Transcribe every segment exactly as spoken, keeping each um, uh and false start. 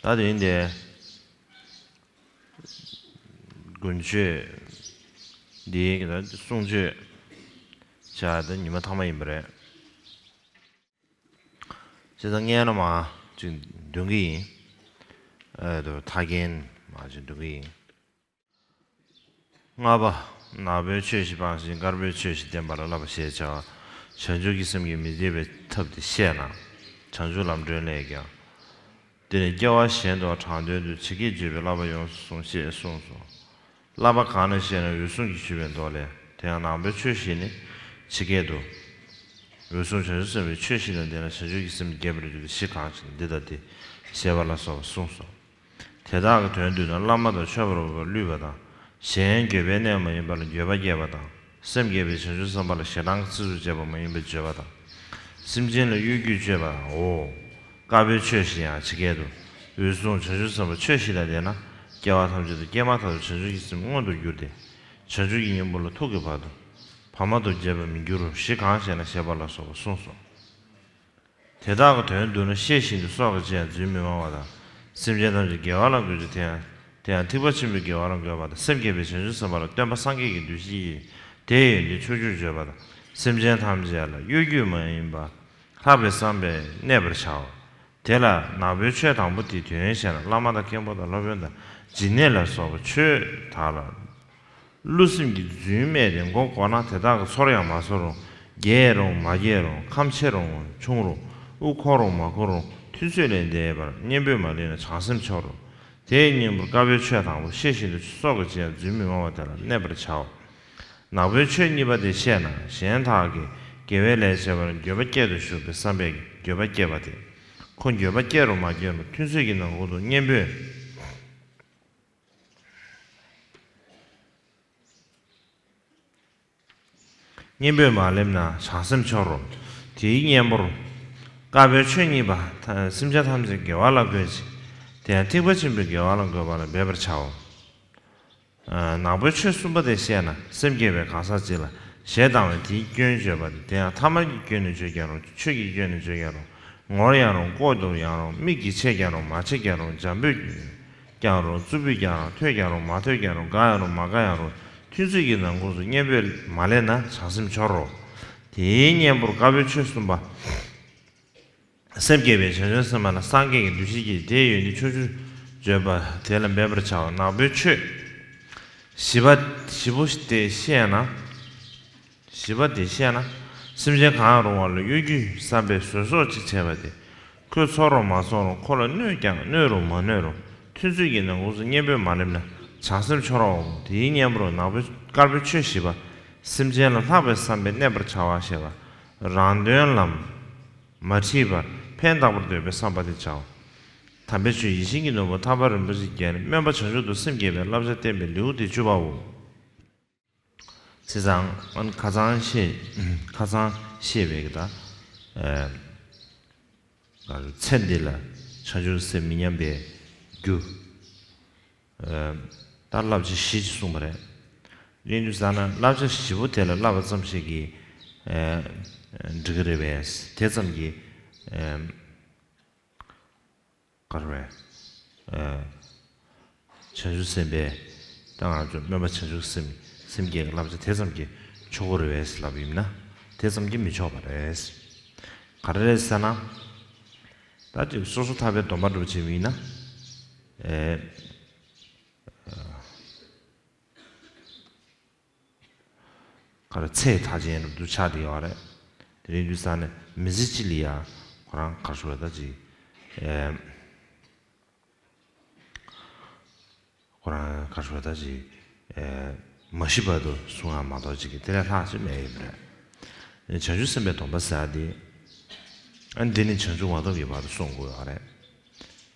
ད་དེ་ཡིན་ཏེ། དགུན་ཆོས་འདི་གསུང་ཆོས་བྱ་དེ་ཉི་མ་ཐ་མ་ཡིན་པ་རེད། བྱས་ཙང་སྔན་ལ་མར་ཅིག་འདོན་གྱི་ཡིན། ཨེ་ད་ཐར་རྒྱན་མར་ཅིག་འདོན་གྱི་ཡིན། ལྔ་པ། ནག་པོའི་ཆོས་བཞི་སྤངས་ཤིང་། དཀར་པོའི་ཆོས་བཞི་བསྟན་པ་ལ་བསླབ་པ་ཞེས་བྱ་བ། བྱང་ཆུབ་ཀྱི་སེམས་ཀྱིས་མི་བདེ་བའི་ཐབས་དེ་བཤད་ན། བྱང་ཆུབ་ལམ་སྒྲོན་ལས་ཀྱང་། དེ་ནི་སྐྱེ་བ་གཞན་དུ་དྲང་དོན་དུ་ཇི་སྐད་བརྗོད་པའི་བསླབ་པ་ཡོངས་སུ་བཟུང་ཞེས་གསུངས་སོ། བསླབ་པ་གང་ལ་བཤད་ན་འོད་སྲུང་གིས་ཞུས་པའི་མདོ་ལས། དེ་ཡང་ནག་པོའི་ཆོས་བཞི་ནི་ཇི་སྐད་དུ། འོད་སྲུང་བྱང་ཆུབ་སེམས་དཔའི་ཆོས་བཞི་དང་ལྡན་ལ་བྱང་ཆུབ་ཀྱི་སེམས་རྒྱས་པར་འགྱུར་ཏེ་བཞི་གང་ཞིག་འདི་ལྟ་སྟེ། ཞེས་པ་ལ་སོགས་པ་གསུངས་སོ། དེ་དག་གི་དོན་བསྡུས་ན་བླ་མ་དང་ཆོས་པ་རུ་བླུས་པ་དང་། གཞན་འགྱོད་པའི་གནས་མ་ཡིན་པ་ལ་འགྱོད་པ་སྐྱེས་པ་དང་། སེམས་བསྐྱེད་པའི་བྱང་ཆུབ་སེམས་དཔའ་ལ་ཞེ་སྡང་གི་ཚིག་རྩུབ་བྱེད་པ་མ་ཡིན་པའི་བརྗོད་པ་དང་། སེམས་ཅན་ལ་གཡོ་སྒྱུ་སྤྱོད་པའོ། དཀར་པོའི་ཆོས་བཞི་ཡང་ཇི་སྐད་དུ། འོད་སྲུང་བྱང་ཆུབ་སེམས་དཔའ་ཆོས་བཞི་དང་ལྡན་ན། སྐྱེ་བ་ཐམས་ཅད་དུ་སྐྱེས་མ་ཐག་ཏུ་བྱང་ཆུབ་ཀྱི་སེམས་མངོན་དུ་གྱུར་ཏེ། བྱང་ཆུབ་ཀྱི་སྙིང་པོ་ལ་ཐུག་གི་བར་དུ། བར་མ་དོར་བྱེད་པར་མི་འགྱུར་རོ། བཞི་གང་ཞེ་ན་ཞེས་པ་ལ་སོགས་པ་གསུངས་སོ། དེ་དག་གི་དོན་བསྡུ་ན་ཤེས་བཞིན་དུ་སྲོག་གི་ཕྱིར་ཡང་རྫུན་མི་སྨྲ་བ་དང་། སེམས་ཅན་ཐམས་ཅད་དགེ་བ་ལ་འགོད་ཅིང་། དེ་ཡང་དེ་ཡང་ཐེག་པ་ཆེན་པོའི་དགེ་བ་ལ་འགོད་པ་དང་། སེམས་བསྐྱེད་པའི་བྱང་ཆུབ་སེམས་དཔའ་ལ་སྟོན་པ་སངས་རྒྱས་ཀྱི་འདུ་ཤེས་ཀྱིས་དེའི་ཡོན་ཏན་ཕྱོགས་བཅུར་བརྗོད་པ་དང་། སེམས་ཅན་ཐམས་ཅད་ལ་གཡོ་སྒྱུ་མ་ཡིན་པ་ལྷག་པའི་བསམ་པས་གནས་པར་བྱའོ། དེ་ལ་ནག་པོའི་ཆོས་དང་པོ་དེའི་དོན་བཤད་ན། བླ་མ་དང་མཁན་པོ་དང་སློབ་དཔོན་དང་སྦྱིན་གནས་ལ་སོགས་པ་ཆོས་དག་ལ། བསླུ་སེམས་ཀྱིས་རྫུན་སྨྲས་ཏེ་མགོ་བསྐོར་ན། དེ་དག་གི་ཚོར་ཡང་མ་ཚོར་རུང་། རྒྱས་རུང་མ་རྒྱས་རུང་། ཁམས་ཆེ་རུང་ཆུང་རུང་། དབུ་འཁོར་རུང་མ་འཁོར་རུང་། ཐུན་ཚོད་ལས་འདས་པར་གཉེན་པོས་མ་བསླུས་ན་བྱང་སེམས་འཆོར་རོ། དེའི་གཉེན་པོར་དཀར་པོའི་ཆོས་དང་པོ་ཤེས་བཞིན་དུ་སྲོག་གི་ཕྱིར་ཡང་རྫུན་མི་སྨྲ་བ་དེ་ལ་གནས་པར་བྱའོ། ནག་པོའི་ཆོས་གཉིས་པ་དེ་བཤད་ན། གཞན་དག་གིས་དགེ་བའི་ལས་བྱས་པ་ལ་འགྱོད་པ་སྐྱེད་དུ་གཞུག་པའི་བསམ་པས་འགྱོད་པ་སྐྱེས་པ་དེ། ཁོ་འགྱོད་པ་སྐྱེ་རུང་མ་སྐྱེ་རུང་། ཐུན་ཚོད་ཀྱི་ནང་ཁུལ་དུ་གཉེན་པོས། གཉེན་པོས་མ་བསླབས་ན་བྱང་སེམས་འཆོར་རོ། དེའི་གཉེན་པོར། དཀར་པོའི་ཆོས་གཉིས་པ། ཐ་སེམས་ཅན་ཐམས་ཅད་དགེ་བ་ལ་འགོད་ཅིང་། དེ་ཡང་ཐེག་པ་ཆེན་པོའི་དགེ་བ་ལ་འགོད་པ་ལ་འབད་པར་བྱའོ། ཨ་ནག་པོའི་ཆོས་གསུམ་པ་དེ་བཤད་ན། སེམས་བསྐྱེད་པའི་གང་ཟག་ཅིག་ལ་ཞེ་སྡང་བས་དེའི་སྐྱོན་བརྗོད་པ་སྟེ། དེ་ཡང་ཐ་མལ་གྱི་སྐྱོན་ནས་བརྗོད་ཀྱང་རུང་། ཆོས་ཀྱི་སྐྱོན་ནས་བརྗོད་ཀྱང་རུང་། ངོར་ཡང་རུང་། ལྐོག་ཏུ་ཡང་རུང་། མིག་གིས་མཆེད་ཀྱང་རུང་། མ་མཆེད་ཀྱང་རུང་། འཇམ་པོས་ཀྱང་རུང་། རྩུབ་པོས་ཀྱང་རུང་། ཐོས་ཀྱང་རུང་། མ་ཐོས་ཀྱང་རུང་། དགའ་ཡང་རུང་། མ་དགའ་ཡང་རུང་། ཐུན་ཚོད་ཀྱི་ནང་ཁོངས་སུ་གཉེན་པོས་མ་བསླབས་ན་བྱང་སེམས་འཆོར་རོ། དེའི་གཉེན་པོར་དཀར་པོའི་ཆོས་གསུམ་པ། སེམས་བསྐྱེད་པའི་བྱང་ཆུབ་སེམས་དཔའ་ལ་སངས་རྒྱས་ཀྱི་འདུ་ཤེས་ཀྱིས་དེའི་ཡོན་ཏན་ཕྱོགས་བཅུར་བརྗོད་པ་དེ་ལ་འབད་པར་བྱའོ། ནག་པོའི་ཆོས་བཞི་པ། བཞི་པོ་དེ་བཤད་ན། བཞི་པ་དེ་བཤད་ན། སེམས་ཅན་གང་རུང་བ་ལ་གཡོ་སྒྱུའི་བསམ་པས་བཟོད་གསོག་ཅིག་བྱས་པ་དེ། ཁོས་ཚོར་རུང་མ་ཚོར་རུང་། ཁོ་ལ་གནོད་ཀྱང་གནོད་རུང་མ་གནོད་རུང་། ཐུན་ཚོད་ཀྱི་ནང་ཁོངས་སུ་གཉེན་པོས་མ་བསླབས་ན་བྱང་སེམས་འཆོར་བའོ། དེའི་གཉེན་པོར་ནག་པོའི་དཀར་པོའི་ཆོས་བཞི་པ། སེམས་ཅན་ལ་ལྷག་པའི་བསམ་པས་གནས་པར་བྱ་བ་ཞེས་པ། རང་དོན་ལ་མ་ཁྲིད་པར་ཕན་བཏགས་པར་འདོད་པའི་བསམ་པ་དེ་བྱའོ། དམ་པའི་ཆོས་ཡིད་བཞིན་གྱི་ནོར་བུ་ཐར་པ་རིན་པོ་ཆེའི་རྒྱན། སྨོན་པ་བྱང་ཆུབ་ཏུ་སེམས་བསྐྱེད་པའི་བསླབ་བྱ་བསྟན་པའི་ལེའུ་སྟེ་བཅུ་པའོ། བྱས་ཙང་ཁ་སང་བཤད། ཁ་སང་བཤད་པའི་གི་ད། ཨ་ཚེ་འདི་ལ་བྱང་ཆུབ་སེམས་མི་ཉམས་པའི་རྒྱུ། ཨ་ད་བསླབ་བྱ་བཞི་ཅིག་གསུངས་པ་རེད། ཡིན་དུས་ཙང་ན་བསླབ་བྱ་བཞི་པོ་དེ་ལ་བསླབ་པ་ཙམ་ཞིག་གིས་ཨ་འགྲིག་གི་རེད་པས། དེ་ཙམ་གྱིས་ཨ་ག་རེ་རེད། ཨ་བྱང་ཆུབ་སེམས་དཔའི། ད་ང་ཚོ་སྨོན་པ་བྱང་ཆུབ་སེམས། སེམས་བསྐྱེད་ཀྱི་བསླབ་བྱ་དེ་ཙམ་གྱིས་ཆོག་གི་རེད་པས་ལབ་ཡིན་ན། དེ་ཙམ་གྱིས་མི་ཆོག་པ་རེད། ག་རེ་རེད་ཟེར་ན། ད་ཅིག་སོ་སོ་ཐར་པའི་སྡོམ་པ་འགྲུབ་བྱེད་མི་ཡིན་ན། ཨེ། ག་རེ་ཚེ་ཐག་ཆོད་རབ་ཏུ་ཆགས་བསྡད་ཡོད་རེད། དེ་རིང་དུས་ས་ནས་མི་ཚེ་གཅིག་ལ་ཡ་ཁོ་རང་ག་རེ་ཞུ་བ་ད་ཅིག་ཨེ། ཁོ་རང་ག་རེ་ཞུ་བ་ད་ཅིག་ཨེ། མ་ཤི་བར་དུ་སྲུང་བ་མ་གཏོགས་ཅིག་གི་དེ་ལས་ལྷག་ཅིག་མེད་ཡོད་པ་རེད། བྱང་ཆུབ་སེམས་དཔའི་སྡོམ་པ་ཟེར་ཡ་དེ། ཨ་འདི་ནི་བྱང་ཆུབ་མ་ཐོབ་ཀྱི་བར་དུ་སྲུང་དགོས་ཡོད་རེད།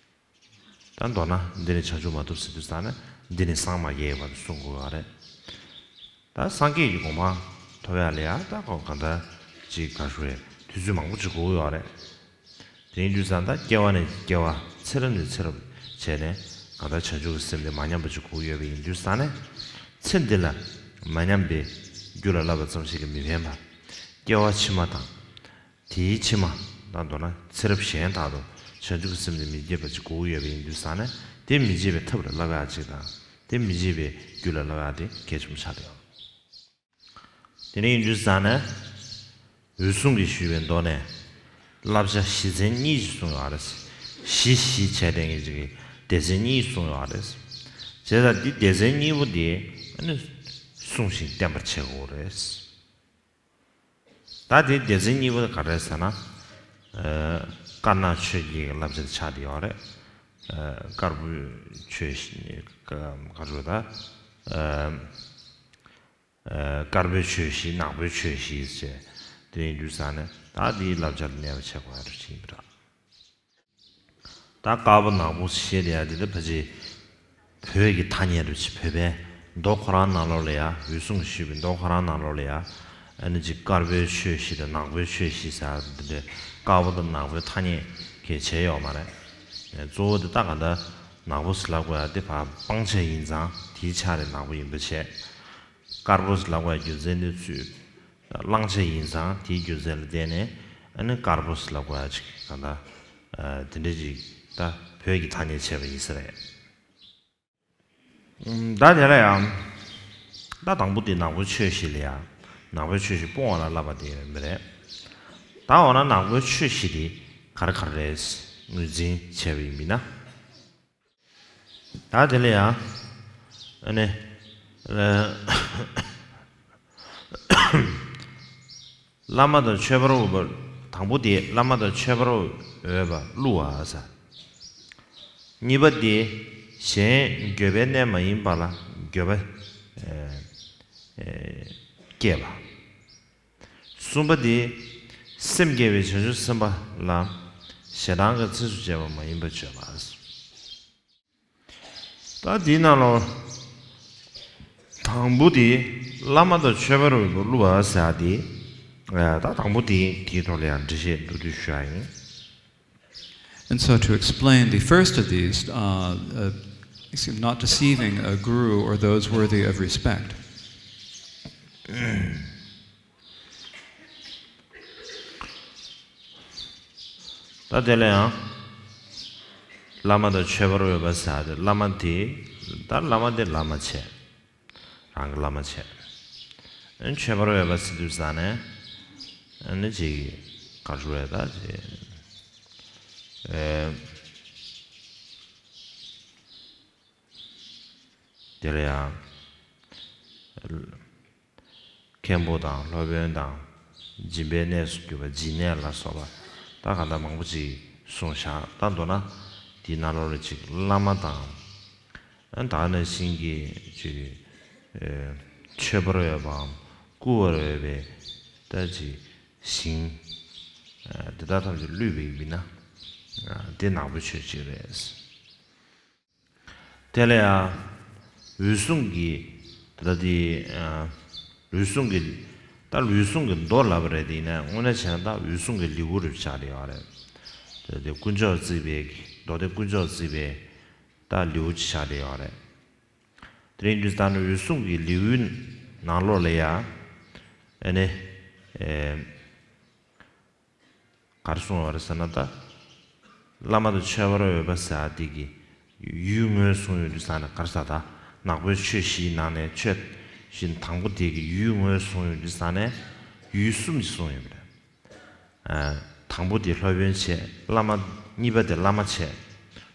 ད་མདོར་ན་འདི་ནི་བྱང་ཆུབ་མ་ཐོབ་ཟེར་དུས་ཙང་ནས་འདི་ནི་སངས་མ་རྒྱས་བར་དུ་སྲུང་དགོས་པ་རེད། ད་སངས་རྒྱས་ཀྱི་གོ་འཕང་ཐོབ་ཡག་ལ་ཡང་ད་ཁོ་གང་ལྟར་ཅིག་ག་རེ་ཞུ་རེད། དུས་ཚོད་མང་པོ་ཅིག་འགོར་གྱི་ཡོད་རེད། དེ་ཡིན་དུས་ཙང་ད་སྐྱེ་བ་ནས་སྐྱེ་བ་ཚེ་རབས་ནས་ཚེ་རབས་བྱས་ནས་གང་ལྟར་བྱང་ཆུབ་ཀྱི་སེམས་དེ་མ་ཉམས་པ་ཅིག་དགོས་ཡོད་པ་ཡིན་དུས་ཙང་ནས་ཚེ་འདི་ལ་མ་ཉམས་པའི་རྒྱུ་ལ་བསླབ་པ་ཙམ་ཞིག་གིས་མི་ཕན་པར་སྐྱེ་བ་ཕྱི་མ་དང་། དེའི་ཕྱི་མ་དང་མདོར་ན་ཚེ་རབས་གཞན་དག་ཏུ་ བྱང་ཆུབ་ཀྱི་སེམས་དེ་མི་བརྗེད་པ་ཅིག་དགོས་ཀྱི་ཡོད་པ་ཡིན་དུས་ཙང་ནས། དེ་མི་བརྗེད་པའི་ཐབས་ལ་བསླབ་ཡག་ཅིག་དང་། དེ་མི་བརྗེད་པའི་རྒྱུ་ལ་བསླབ་ཡག་དེ་གལ་ཆེན་པོ་ཆགས་བསྡད་ཡོད། དེ་ནས་ཡིན་དུས་ཙང་ནས། འོད་སྲུང་གིས་ཞུས་པའི་མདོ་ནས་བསླབ་བྱ་གཞི་ཚན་གཉིས་ཤིག་གསུངས་ཡོད་རེད། གཞི་གཞི་བྱས་བསྡད་མཁན་ཅིག་གི་སྡེ་ཚན་གཉིས་གསུངས་ཡོད་རེད། བྱས་ཙང་འདི་སྡེ་ཚན་གཉིས་པོ་དེ་ཨ་ནི་གསུངས་ཤིང་བསྟན་པར་བྱེད་དགོས་རེད། ད་དེ་སྡེ་ཚན་གཉིས་པོ་དེ་ག་རེ་རེད་ཟེར་ན། ཨ། དཀར་ནག་ཆོས་བརྒྱད་ཀྱི་བསླབ་བྱ་དེ་ཆགས་བསྡད་ཡོད་རེད། ཨ། དཀར་པོའི་ཆོས་བཞི། ག་རེ་ཟེར་ད། ཨ། ཨ། དཀར་པོའི་ཆོས་བཞི། ནག་པོའི་ཆོས་བཞི་ཟེར། དེ་ཡིན་དུས་ཙང་ནས་ད་དེའི་བསླབ་བྱ་ལ་གནས་པ་བྱེད་དགོས་ཡ་རེད་ཅིག་ཡིན་པ་རེད། ད་དཀར་པོ་ནག་པོ་ཞེས་དེ་ཡང་དེ་ལ་ཕལ་ཆེར་བོད་ཀྱི་ཐ་སྙད་རེད་ཅེས། བོད་པའི་མདོ་ཁོ་རང་ནང་ལོགས་ལ་ཡང་། འོད་སྲུང་གིས་ཞུས་པའི་མདོ་ཁོ་རང་ནང་ལོགས་ལ་ཡང་། ཨ་ནི་ཅིག་དཀར་པོའི་ཆོས་བཞི་དང་ནག་པོའི་ཆོས་བཞི་ཟེར་དེ་འདྲའི་དཀར་པོ་དང་ནག་པོའི་ཐ་སྙད་གང་ཡང་བྱས་ཡོད་མ་རེད། གཙོ་བོ་དེ་ད་ག་འདྲ་ནག་པོ་ཟེར་ལབ་དགོས་ཡ་དེ་ཕར་སྤང་བྱ་ཡིན་ཙང་དེའི་ཆ་རེ་ནག་པོ་ཡིན་པ་བྱས། དཀར་པོ་ཟེར་ལབ་དགོས་ཡ་རྒྱུ་མཚན་དེ་ཚུར་བླང་བྱ་ཡིན་ཙང་དེའི་རྒྱུ་མཚན་ལ་བརྟེན་ནས་ཨ་ནི་དཀར་པོ་ཟེར་ལབ་དགོས་ཡ་ཅིག་གང་ལྟར། ཨ། དེ་འདྲ་ཅིག་ད་བོད་ཀྱི་ཐ་སྙད་བྱས་པ་ཡིན་ས་རེད། ཨུམ། ད་དེ་ལ་ཡང་། ད་དང་པོ་དེ་ནག་པོའི་ཆོས་བཞི་ལ་ཡང་། ནག་པོའི་ཆོས་བཞི་སྤོང་བ་ལ་བསླབ་པ་དེ་ཡོད་མ་རེད། ད་འོ་ན་ནག་པོའི་ཆོས་བཞི་དེ་ག་རེ་ག་རེ་རེད། ངོས་འཛིན་བྱས་པ་ཡིན་ན། ད་དེ་ལ་ཡང་། ཨ་ནི། ཨ། བླ་མ་དང་མཆོད་པར་འོས་པ། དང་པོ་དེ་བླ་མ་དང་མཆོད་པར་འོས་པ་བསླུ་བ་ཟེར། གཉིས་པ་དེ་གཞན་འགྱོད་པའི་གནས་མ་ཡིན་པ་ལ་འགྱོད་པ། ཨེ། ཨེ། སྐྱེས་པ། གསུམ་པ་དེ་སེམས་བསྐྱེད་པའི་བྱང་ཆུབ་སེམས་དཔའ་ལ་ཞེ་སྡང་གི་རྩིས་སུ་བྱས་པ་མ་ཡིན་པ་བརྗོད་པ། ད་འདིའི་ནང་ལོགས་དང་པོ་དེ་བླ་མ་དང་མཆོད་པར་འོས་པ་བསླུ་བ་ཟེར་ཡ་དེ། ཨ། ད་དང་པོ་དེ་དེའི་ཐོག་ལ་ཡང་འགྲེལ་བཤད་མདོར་བསྡུས་ཞུ་ཡ་ཡིན། And so to explain the first of these, uh, uh, excuse, not deceiving a guru or those worthy of respect. ད་དེ་ལ་ཡང་བླ་མ་དང་མཆོད་པར་འོས་པ་ཟེར་ཏེ། བླ་མ་དེ། ད་བླ་མ་དེ་བླ་མ་བྱས། རང་གི་བླ་མ་བྱས། ཨ། མཆོད་པར་འོས་པ་ཟེར་དུས་ཙང་ནས། ཨ་ནི་ཅིག་ག་རེ་ཟེར་དགོས་རེད། ད་ཅིག་ཨེ། དེ་ལ་ཡང་། མཁན་པོ་དང་སློབ་དཔོན་དང་། སྦྱིན་པའི་གནས་སུ་གྱུར་པ་སྦྱིན་གནས་ལ་སོགས་པ། ད་གང་ལྟར་མང་པོ་ཅིག་གསུངས་བཞག། ད་མདོར་ན་དེའི་ནང་ལོགས་ལ་ཅིག་བླ་མ་དང་། ཨ། ད་ག་ནང་བཞིན་གྱི་ཅིག་ཨེ། མཆོད་པར་འོས་པའམ་བཀུར་བར་འོས་པའི། ད་ཅིག་ཞིང་། ཨ། དེ་དག་ཐམས་ཅད་བསླུས་པ་ཡིན་ན། ཨ། དེ་ནག་པོའི་ཆོས་ཅིག་རེད། དེ་ལ་ཡང་། འོད་སྲུང་གིས། ད་དེ། ཨ། འོད་སྲུང་གིས། ད་འོད་སྲུང་གི་མདོ་ལབ་པ་རེད། དེ་ཡིན་ན་དངོས་གནས་བྱས་ན་ད་འོད་སྲུང་གི་ལེའུ་རེ་ཆགས་བསྡད་ཡོད་རེད། ད་དེ་དཀོན་མཆོག་བརྩེགས་པའི། མདོ་སྡེ་དཀོན་མཆོག་བརྩེགས་པའི་ད་ལེའུ་ཆགས་བསྡད་ཡོད་རེད། དེ་རིང་འདི་ལྟར་ན་འོད་སྲུང་གི་ལེའུའི་ནང་ལོགས་ལ་ཡང་། ཨ་ནི། ཨེ། ག་རེ་གསུངས་པ་རེད་ཟེར་ན། ད་བླ་མ་དང་མཆོད་པར་འོས་པ་ཟེར་ཡ་དེ་གི་ཡུལ་ངོས་བཟུང་ཡོང་དུས་ཙང་ནས། ག་རེ་ཟེར། ད་ནག་པོའི་ཆོས་བཞིའི་ནང་ནས་ཆོས་བཞི་དང་པོ་དེ་གི་ཡུལ་ངོས་བཟུང་ཡོང་དུས་ཙང་ནས་ཡུལ་གསུམ་ཞིག་གསུངས་ཡོད་པ་རེད། ཨ། དང་པོ་དེ་སློབ་དཔོན་བྱས། བླ་མ། གཉིས་པ་དེ་བླ་མ་བྱས།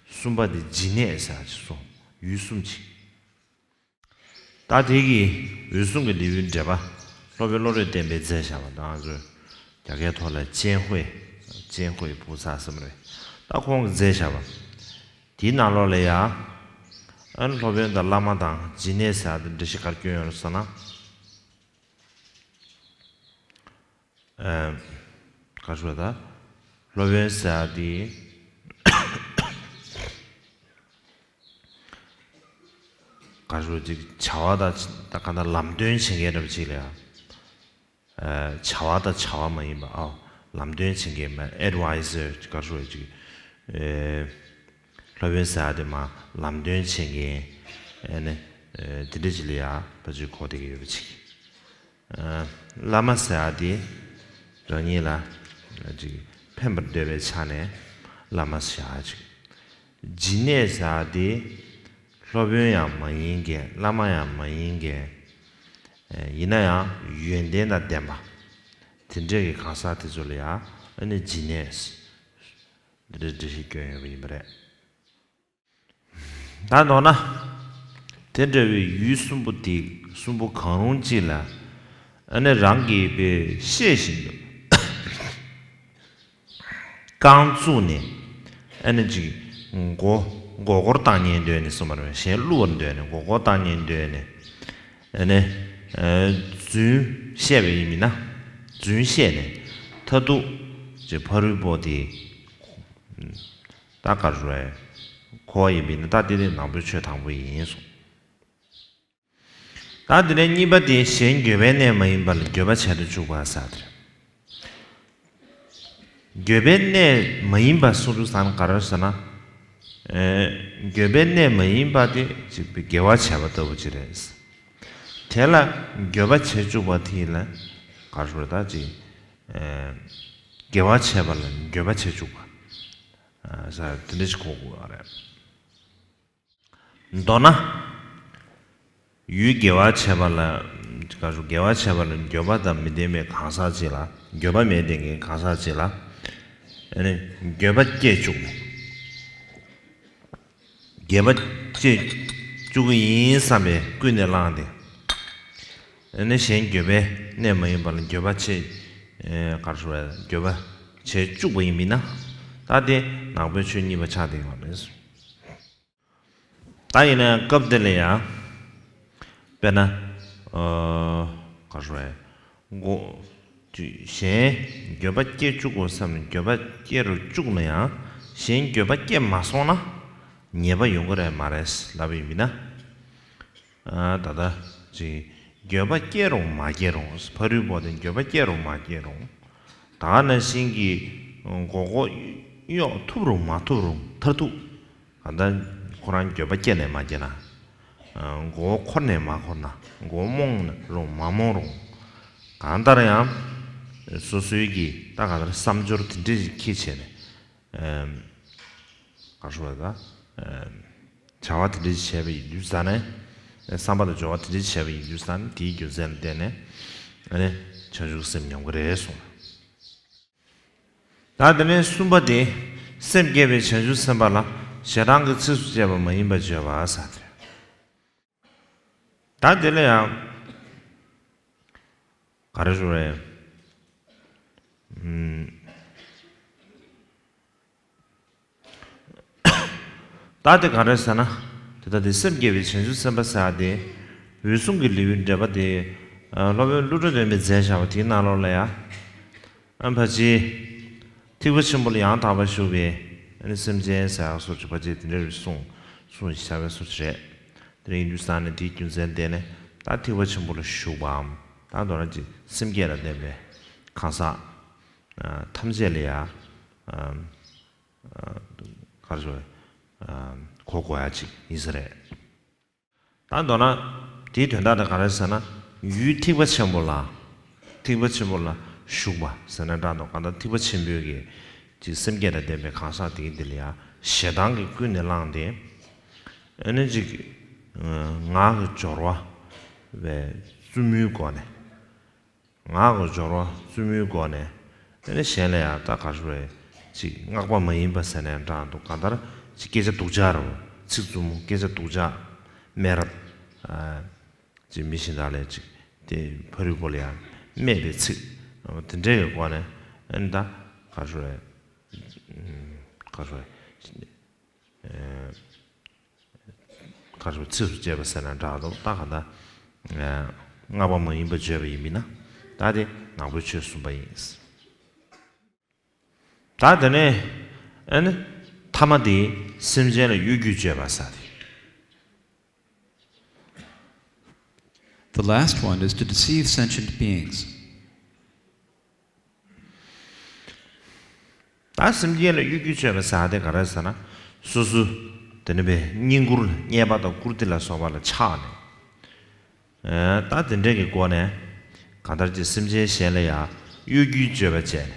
གསུམ་པ་དེ་སྦྱིན་གནས་ཟེར་ཡ་ཅིག་གསུངས། ཡུལ་གསུམ་ཅིག། ད་དེ་གི་འོད་སྲུང་གི་ལེའུའི་འགྲེལ་པ། སློབ་དཔོན་བློ་གྲོས་བརྟན་པས་མཛད་བཞག་པ། ད་ང་ཚོས་རྒྱ་སྐད་ཐོག་ལ་ཅན་ཧུའེ། ཅན་ཧུའེ་པུ་ཚ་ཟེར་བ་རེད། ད་ཁོང་གིས་མཛད་བཞག་པ། དེའི་ནང་ལོགས་ལ་ཡང་། ཨ། སློབ་དཔོན་དང་བླ་མ་དང་སྦྱིན་གནས་ཟེར་ཡ་དེ་འགྲེལ་བཤད་ག་རེ་བསྐྱོན་ཡོད་རེད་ཟེར་ན། ཨ། ག་རེ་ཟེར། ད་སློབ་དཔོན་ཟེར་ཡ་དེ། ག་རེ་ཟེར། ཅིག་བྱ་བ་དང་། ད་གང་ལྟར་ལམ་སྟོན་བྱེད་མཁན་འདྲ་པོ་ཅིག་ལ་ཡང་། ཨ། བྱ་བ་དང་བྱ་བ་མ་ཡིན་པ། ཨོ། ལམ་སྟོན་བྱེད་མཁན་མ། ཨེཌ་ཝའི་ཟར་ག་རེ་ཟེར། ཅིག་ཨེ། སློབ་དཔོན་ཟེར་ཡ་དེ་མ་ལམ་སྟོན་བྱེད་མཁན། ཨ་ནི། ཨེ། དེ་འདྲ་ཅིག་ལ་ཡང་ཕལ་ཆེར་གོ་བསྡད་ཀྱི་ཡོད་པ་ཅིག། ཨ། བླ་མ་ཟེར་ཡ་དེ་རང་ཉིད་ལ་ཅིག་ཕན་པར་འདོད་པའི་ཆ་ནས། བླ་མ་ཟེར་ཡག་ཅིག། སྦྱིན་གནས་ཟེར་ཡག་དེ་སློབ་དཔོན་ཡང་མ་ཡིན་མཁན། བླ་མ་ཡང་མ་ཡིན་མཁན། ཨེ། ཡིན་ན་ཡང་ཡོན་ཏན་དང་ལྡན་པ། དེ་འདྲས་ཀྱི་གང་ཟག་དེ་ཚོ་ལ་ཡང་ཨ་ནི་སྦྱིན་གནས་འདི་འདྲ་འགྲེལ་བཤད་བསྐྱོན་ཡོད་པ་ཡིན་པ་རེད། ད་མདོར་ན། དེ་འདྲ་བའི་ཡུལ་གསུམ་པོ་དེ་གསུམ་པོ་གང་རུང་གཅིག་ལ། ཨ་ནི་རང་གིས་པའི་ཤེས་བཞིན་དུ། རྐང་བཙུགས་ནས། ཨ་ནི་ཅིག་མགོ་མགོ་སྐོར་བཏང་ཉན་འདོད་ནས་གསུངས་པ་རེད། གཞན་བསླུ་བར་འདོད་ནས་མགོ་སྐོར་བཏང་ཉན་འདོད་ནས། ཨ་ནི། ཨ། རྫུན་བཤད་པ་ཡིན་མིན་ན། རྫུན་བཤད་ནས་མཐར་ཐུག་ཅིག་ཕ་རོལ་པོ་དེ། ད་ག་རེ་ཟེར། འཁོར་བ་ཡིན་པས་ན་ད་དེ་ནི་ནང་པའི་ཆོས་དང་པོ་ཡིན་གསུངས། ད་དེ་ནས་གཉིས་པ་དེ་གཞན་འགྱོད་པའི་གནས་མ་ཡིན་པ་ལ་འགྱོད་པ་བྱེད་དུ་བཅུག་པ་ཟེར་དེ་རེད། འགྱོད་པའི་གནས་མ་ཡིན་པ་གསུང་དུས་ཙང་ག་རེ་ཟེར་ན། ཨེ། འགྱོད་པའི་གནས་མ་ཡིན་པ་དེ་ཅིག་དགེ་བ་བྱས་པ་ལྟ་བུ་ཅིག་རེད། དེ་ལ་འགྱོད་པ་བྱེད་བཅུག་པ་དེ་ལ་ག་རེ་ཟེར་ད་ཅིག། ཨེ། དགེ་བ་བྱས་པ་ལ་འགྱོད་པ་བྱེད་བཅུག་པ། ཨ། ཟེར་དེ་འདྲ་ཞིག་གོ་དགོས་པ་རེད། མདོར་ན། ཡུལ་དགེ་བ་བྱས་པ་ལ། ག་རེ་ཟེར། དགེ་བ་བྱས་པ་ལ་འགྱོད་པ་དང་མི་ལྡན་པའི་གང་ཟག་ཅིག་ལ། འགྱོད་པ་མེད་དེ་གའི་གང་ཟག་ཅིག་ལ། ཨ་ནི་འགྱོད་པ་སྐྱེ་བཅུག་ནས། འགྱོད་པ་སྐྱེ་བཅུག་གི་ཡིན་བསམ་པས་ཀུན་ནས་བསླངས་ཏེ། ཨ་ནི་གཞན་འགྱོད་པའི་གནས་མ་ཡིན་པ་ལ་འགྱོད་པ་བྱེད། ཨེ། ག་རེ་ཟེར། འགྱོད་པ་བྱེད་བཅུག་པ་ཡིན་མིན་ན། ད་དེ་ནང་པའི་ཆོས་གཉིས་པ་ཆགས་བསྡད་ཡོད་རེད། ད་ཡིན་ན་སྐབས་འདི་ལ་ཡང་། དཔེར་ན། ཨ། ག་རེ་ཟེར། མགོ། གཞན་འགྱོད་པ་སྐྱེ་བཅུག་དགོས་བསམ་ནས་འགྱོད་པ་སྐྱེ་རུ་བཅུག་ན་ཡང་གཞན་འགྱོད་པ་སྐྱེ་མ་སོང་ན་ཉེས་པ་ཡོང་གི་རེད་མ་རེད་ལབ་ཡིན་མིན་ན། ཨ། ད་ལྟ་ཅིག་འགྱོད་པ་སྐྱེ་རུང་མ་སྐྱེ་རུང་། ཕ་རོལ་པོ་དེ་འགྱོད་པ་སྐྱེ་རུང་མ་སྐྱེ་རུང་། ད་ག་ནང་བཞིན་གྱི་མགོ་སྐོར་གཡོག་ཐུབ་རུང་མ་ཐུབ་རུང་མཐར་ཐུག་གང་ལྟར་ཁོ་རང་འགྱོད་པ་སྐྱེས་ནས་མ་སྐྱེས་ན། མགོ་བོ་འཁོར་ནས་མ་འཁོར་ན། མགོ་བོ་རྨོངས་རུང་མ་རྨོངས་རུང་། གང་ལྟར་ཡང་སོ་སོའི་གི་ད་ག་ལྟར་བསམ་སྦྱོར་དེ་འདྲ་ཞིག་འཁྱེར་བྱས་ནས། ཨེམ། ག་རེ་ཟེར་བ་ད། ཨེམ། བྱ་བ་དེ་འདྲ་ཞིག་བྱས་པ་ཡིན་དུས་ཙང་ནས། བསམ་པ་དང་སྦྱོར་བ་དེ་འདྲ་ཞིག་བྱས་པ་ཡིན་དུས་ཙང་ནས་དེའི་རྒྱུ་མཚན་ལ་བརྟེན་ནས། ཨ་ནི་བྱང་ཆུབ་སེམས་ཉམས་ཀྱི་རེད་གསུངས། ད་དེ་ནས་གསུམ་པ་དེ། སེམས་བསྐྱེད་པའི་བྱང་ཆུབ་སེམས་དཔའ་ལ་ཞེ་སྡང་གིས་ཚིགས་སུ་བཅད་པ་མ་ཡིན་པར་བརྗོད་པ་ཟེར་ཏེ། ད་དེ་ལ་ཡང་། ག་རེ་ཟེར་རེད། ཨུམ། ད་དེ་ག་རེ་ཟེར་ན། དེ་ལྟ་སྟེ་སེམས་བསྐྱེད་པའི་བྱང་ཆུབ་སེམས་དཔའ་ཟེར་ཡག་དེ། འོད་སྲུང་གི་ལེའུའི་འགྲེལ་པ་དེ། ཨ། སློབ་དཔོན་ཀླུ་སྒྲུབ་སྟོན་པས་མཛད་བཞག་པ་དེའི་ནང་ལོགས་ལ་ཡ། ཨ། ཕལ་ཆེར་ཐེག་པ་ཆེན་པོ་ལ་ཡང་དག་པར་ཞུགས་པའི་ཨ་ནི་སེམས་ཅན་ཟེར་ཡག་སོགས་ཀྱི་ཕལ་ཆེར་དེ་འདྲ་བའི་གསུང་གསུང་ཞིག་བྱ་བའི་སོགས་ཀྱི་རེད། དེ་འདྲ་ཡིན་དུས་ཙང་ནས་དེའི་རྒྱུ་མཚན་བརྟེན་ནས་ད་ཐེག་པ་ཆེན་པོ་ལ་ཞུགས་པའམ། ད་མདོར་ན་ཅིག་སེམས་བསྐྱེད་ལ་ལྡན་པའི་གང་ཟག་ཨ། ཐམས་ཅད་ལ་ཡ། ཨ། ཨ། ག་རེ་ཟེར། ཨ། གོ་དགོས་ཡག་ཅིག་ཡིན་ས་རེད། ད་མདོར་ན་དེའི་དོན་དག་དེ་ག་རེ་ཟེར་ན། ཡུལ་ཐེག་པ་ཆེན་པོ་ལ། ཐེག་པ་ཆེན་པོ་ལ་ཞུགས་པ་ཟེར་ན་འདྲ་འདུག་གང་ལྟར་ཐེག་པ་ཆེན་པོའི་གི་ཅིག་སེམས་བསྐྱེད་དང་ལྡན་པའི་གང་ཟག་དེ་གི་འདི་ལ་ཡ་ཞེ་སྡང་གིས་ཀུན་ནས་བསླངས་ཏེ། ཨ་ནི་ཅིག་ངག་གི་སྦྱོར་བ་བའི་རྩུབ་མོའི་སྒོ་ནས། ངག་གི་སྦྱོར་བ་རྩུབ་མོའི་སྒོ་ནས། དེ་ནས་གཞན་ལ་ཡང་ད་ག་རེ་ཟེར། ཅིག་བསྔགས་པ་མ་ཡིན་པ་ཟེར་ནའང་འདྲ་འདུག་གང་ལྟར་ཅིག་སྐད་ཆ་སྡུག་ཅག་རེད། ཚིག་རྩུབ་མོ། སྐད་ཆ་སྡུག་ཅག་སྨད་རབས། ཨ། ཅིག་མི་གཞན་དག་ལ་ཅིག་དེ་ཕ་རོལ་པོ་ལ་ཡང་སྨད་པའི་ཚིག་དེ་འདྲའི་སྒོ་ནས། ཨ་ནི་ད་ག་རེ་ཟེར། ག་རེ་ཟེར། ཨ། ག་རེ་ཚིགས་སུ་བཅད་པ་ཟེར་ན་འདྲ་འདུག་ད་ག་ད། ཨ། བསྔགས་པ་མ་ཡིན་པ་བརྗོད་པ་ཡིན་མིན་ན། ད་དེ་ནང་པའི་ཆོས་གསུམ་པ་ཡིན། ད་དེ་ནས་ཨ་ནི་ཐ་མ་དེ་སེམས་ཅན་ལ་གཡོ་སྒྱུ་བྱེད་པ་ཟེར་ཏེ། The last one is to deceive sentient beings. ད་སེམས་ཅན་ལ་གཡོ་སྒྱུ་བྱེད་པ་ཟེར་དེ་ག་རེ་ཟེར་ན། སོ་སོ་དེ་ནི་བའི་བསྙེན་བཀུར་ལ་བསྙེན་པ་དང་བཀུར་སྟི་ལ་སོགས་པ་ལ་ཆགས་ནས། ཨེ། ད་དེ་འདྲའི་གི་སྒོ་ནས་གང་ལྟར་གྱི་སེམས་ཅན་གཞན་ལ་ཡང་གཡོ་སྒྱུའི་སྤྱོད་པ་བྱས་ནས།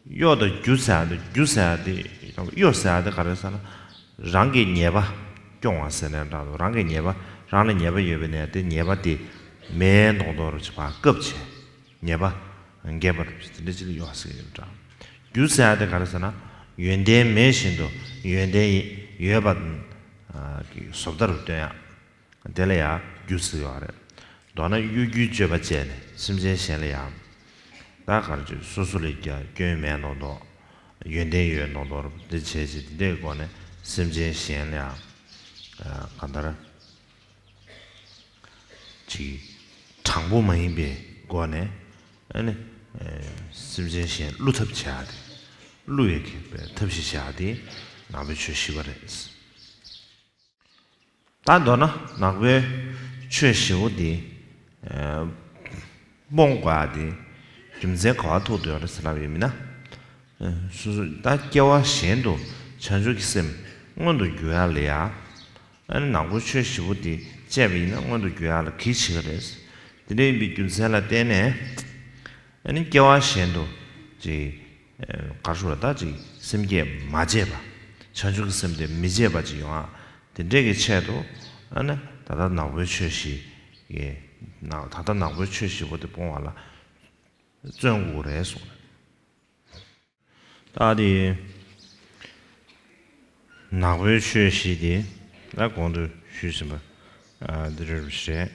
གཡོ་དང་སྒྱུ་ཟེར་ཡ་དེ། སྒྱུ་ཟེར་ཡ་དེ། གཡོ་ཟེར་ཡ་དེ་ག་རེ་ཟེར་ན། རང་གི་ཉེས་པ་སྐྱོང་བ་ཟེར་ནའང་འདྲ་འདུག་རང་གི་ཉེས་པ། རང་ལ་ཉེས་པ་ཡོད་པ་ཡིན་ན་དེ་ཉེས་པ་དེ་མེད་མདོག་མདོག་རུ་ཅིག་ཕར་བཀབ་བྱས། ཉེས་པ་འགེབས་པ་རུ་དེ་འདྲ་ཅིག་ལ་གཡོ་ཟེར་གྱི་ཡོད་འདྲ། སྒྱུ་ཟེར་ཡ་དེ་ག་རེ་ཟེར་ན། ཡོན་ཏན་མེད་བཞིན་དུ་ཡོན་ཏན་ཡོད་པ་གི་བཟོ་ལྟ་རུ་སྟོན་ཡ། དེ་ལ་ཡང་སྒྱུ་ཟེར་ཡོད་རེད། མདོར་ན་གཡོ་སྒྱུའི་སྤྱོད་པ་བྱས་ནས་སེམས་ཅན་གཞན་ལ་ཡང་། ད་ག་རེ་བྱེད། སོ་སོ་ལ་ཀྱང་སྐྱོན་མེད་མདོག་མདོག་ཡོན་ཏན་ཡོད་མདོག་མདོག་འདི་བྱས་བྱས། དེ་འདྲའི་སྒོ་ནས་སེམས་ཅན་གཞན་ལ་ཡང་། ཨ། གང་ལྟར་ཅིག་དྲང་པོ་མ་ཡིན་པའི་སྒོ་ནས། ཨ་ནི། ཨ། སེམས་ཅན་གཞན་བསླུ་ཐབས་བྱེད་ཡ་དེ། བསླུ་བའི་གི་ཐབས་ཤེས་བྱེད་ཡ་དེ་ནག་པོའི་ཆོས་བཞི་པ་རེད། ད་མདོར་ན་ནག་པོའི་ཆོས་བཞི་པོ་འདི། ཨ། སྤོང་དགོས་ཡ་དེ་རྒྱུ་མཚན་ག་པར་ཐུག་བསྡད་ཡོད་རེད་ཟེར་ལབ་ཡོད་མིན་ན། ཨ། སོ་སོ་ད་སྐྱེ་བ་གཞན་དུ་བྱང་ཆུབ་ཀྱི་སེམས་མངོན་དུ་འགྱུར་ཡ་ལ་ཡ། ཨ་ནི་ནག་པོའི་ཆོས་བཞི་པོ་འདི་སྤྱད་པ་ཡིན་ན་མངོན་དུ་འགྱུར་ཡ་ལ་གེགས་བྱེད་ཀྱི་རེད། དེ་འདྲ་ཡིན་པའི་རྒྱུ་མཚན་ལ་བརྟེན་ནས། ཨ་ནི་སྐྱེ་བ་གཞན་དུ་ཅིག་ཨ། ག་རེ་ཞུ་དགོས་རེད། ད་ཅིག་སེམས་བསྐྱེད་མ་བྱས་པ། བྱང་ཆུབ་ཀྱི་སེམས་དེ་མི་བྱེད་པ་ཅིག་ཡོང་ཨ། དེ་འདྲས་ཀྱི་ཆེད་དུ། ཨ་ནི་ད་ལྟ་ནག་པོའི་ཆོས་བཞི་ཡི། ནག་ད་ལྟ་ནག་པོའི་ཆོས་བཞི་པོ་དེ་སྤོང་བ་ལ་བརྩོན་དགོས་རེད་གསུངས། ད་དེ་ནག་པོའི་ཆོས་བཞི་དེ་ད་གོང་དུ་ཞུས་ཟིན་པ། ཨ། འདི་འདྲ་རེད།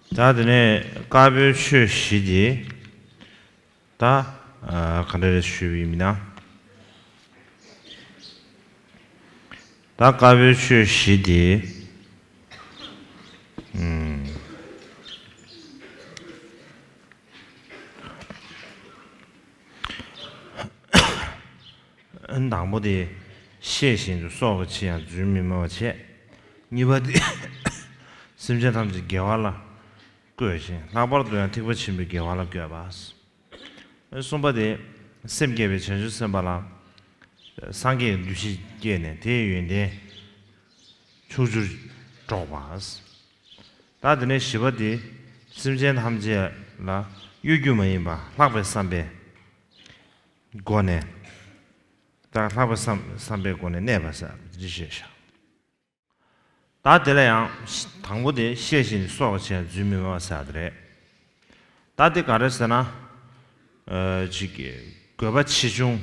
ད་དེ་ནས་དཀར་པོའི་ཆོས་བཞི་དེ། ད། ཨ། ག་འདྲ་རེད་ཞུས་པ་ཡིན་ན། ད་དཀར་པོའི་ཆོས་བཞི་དེ། ཨུམ། དང་པོ་དེ། ཤེས་བཞིན་དུ་སྲོག་གི་ཕྱིར་ཡང་རྫུན་མི་སྨྲ་བ་བྱས། གཉིས་པ་དེ། སེམས་ཅན་ཐམས་ཅད་དགེ་བ་ལ་བཀོད་ཅིང་། ལྷག་པར་དུ་ཡང་ཐེག་པ་ཆེན་པོའི་དགེ་བ་ལ་བཀོད་པ། གསུམ་པ་དེ། སེམས་བསྐྱེད་པའི་བྱང་ཆུབ་སེམས་དཔའ་ལ་སངས་རྒྱས་ཀྱི་འདུ་ཤེས་བསྐྱེད་ནས་དེའི་ཡོན་ཏན་ཕྱོགས་བཅུར་སྒྲོག་པ། ད་དེ་ནས་བཞི་པ་དེ། སེམས་ཅན་ཐམས་ཅད་ལ་གཡོ་སྒྱུ་མ་ཡིན་པ་ལྷག་པའི་བསམ་པའི་སྒོ་ནས། ད་ལྷག་པའི་བསམ་བསམ་པའི་སྒོ་ནས་གནས་པ་ཟེར་འདི་བཤད་བཞག་ད་དེ་ལ་ཡང་དང་པོ་དེ། ཤེས་བཞིན་དུ་སྲོག་གི་ཕྱིར་རྫུན་མི་སྨྲ་བ་ཟེར་བ་དེ་རེད། ད་དེ་ག་རེ་ཟེར་ན། ཨ། ཅིག་གི་དགོས་པ་ཆེ་ཆུང་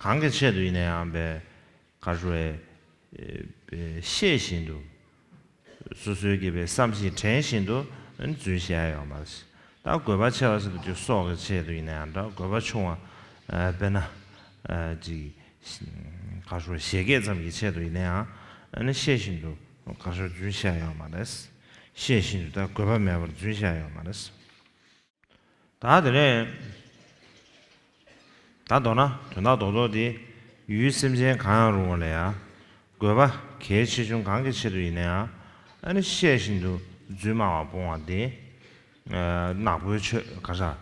གང་གི་ཆེད་དུ་ཡིན་ན་ཡང་བས། ག་རེ་ཞུ་དགོས་རེད། ཤེས་བཞིན་དུ། སོ་སོའི་གི་བས་བསམ་བཞིན་དྲན་བཞིན་དུ་རྫུན་བཤད་ཡ་ཡོད་མ་རེད། ད་དགོས་པ་ཆེ་བ་ཟེར་དུས་སྲོག་གི་ཆེད་དུ་ཡིན་ན་ཡང་འདྲ། དགོས་པ་ཆུང་བ། ཨ། དཔེར་ན། ཨ། ཅིག་ག་རེ་ཞུ། བཞད་གད་ཙམ་གྱི་ཆེད་དུ་ཡིན་ན་ཡང་། ཨ་ནི་ཤེས་བཞིན་དུ་ག་རེ་ཞུ། རྫུན་བཤད་ཡོད་མ་རེད། ཤེས་བཞིན་དུ། ད་དགོས་པ་མེད་པར་རྫུན་བཤད་ཡོད་མ་རེད། ད་དེ་ནས་ད་མདོར་ན་དོན་དག་རྡོག་རྡོག་དེ། ཡུལ་སེམས་ཅན་གང་ཡང་རུང་བ་ལ་ཡང་དགོས་པ་གལ་ཆེ་ཆུང་གང་གི་ཆེད་དུ་ཡིན་ན་ཡང་། ཨ་ནི་ཤེས་བཞིན་དུ་རྫུན་སྨྲ་བ་སྤོང་བ་དེ། ཨ། ནག་པོའི་ཆོས། ག་རེ་ཟེར།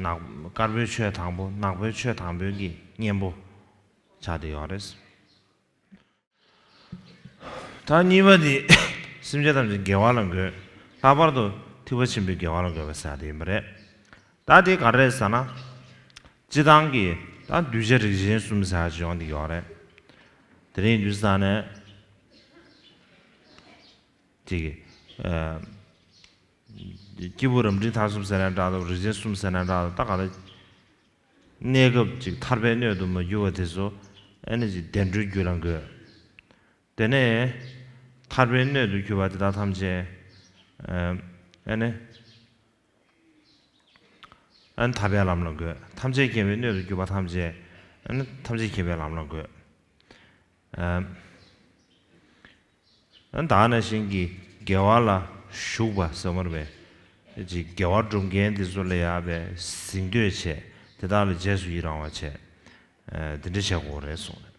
ནག་དཀར་པོའི་ཆོས་དང་པོ། ནག་པོའི་ཆོས་དང་པོའི་གི་གཉེན་པོ་ཆགས་བསྡད་ཡོད་རེད། ད་གཉིས་པ་དེ། སེམས་ཅན་ཐམས་ཅད་དགེ་བ་ལ་འགོད། ལྷག་པར་དུ་ཐེག་པ་ཆེན་པོའི་དགེ་བ་ལ་འགོད་པ་ཟེར་དེ་ཡིན་པ་རེད། ད་དེ་ག་རེ་རེད་ཟེར་ན། སྤྱིར་བཏང་གི་ད་གདུལ་བྱ་རིགས་ཅན་གསུམ་ཟེར་ཅིག་ཡོང་གི་ཡོད་རེད། དེ་རིང་དུས་ས་ནས་དེ་གི། ཨ། སྐྱེས་བུ་རབ་འབྲིང་ཐ་གསུམ་ཟེར་ན་འདྲ་འདུག་རིགས་ཅན་གསུམ་ཟེར་ན་འདྲ་འདུག་ད་ག་ལ། གནས་སྐབས་ཅིག་ཐར་པའི་སྣོད་དུ་མ་གྱུར་པ་དེ་ཚོ། ཨ་ནི་ཅིག་བདེ་འགྲོའི་རྒྱུ་ལ་འགོད། དེ་ནས་ཐར་པའི་སྣོད་དུ་གྱུར་པ་དེ་དག་ཐམས་ཅད། ཨ་ནི། ཨ་ནི་ཐར་པའི་ལམ་ལ་འགོད། ཐམས་ཅད་མཁྱེན་པའི་སྣོད་དུ་གྱུར་པ་ཐམས་ཅད། ཨ་ནི་ཐམས་ཅད་མཁྱེན་པའི་ལམ་ལ་འགོད། ཨ། ད་ག་ནང་བཞིན་གྱི་དགེ་བ་ལ་ཞུགས་པ་ཟེར་བ་རེད་པས། ཅིག་དགེ་བ་སྒྲུབ་མཁན་དེ་ཚོ་ལ་ཡ་བས་གཟེངས་བསྟོད་བྱས། དེ་དག་ལ་རྗེས་སུ་ཡི་རང་བ་བྱས། ཨ། དེ་འདྲ་བྱེད་དགོས་རེད་གསུངས་རེད།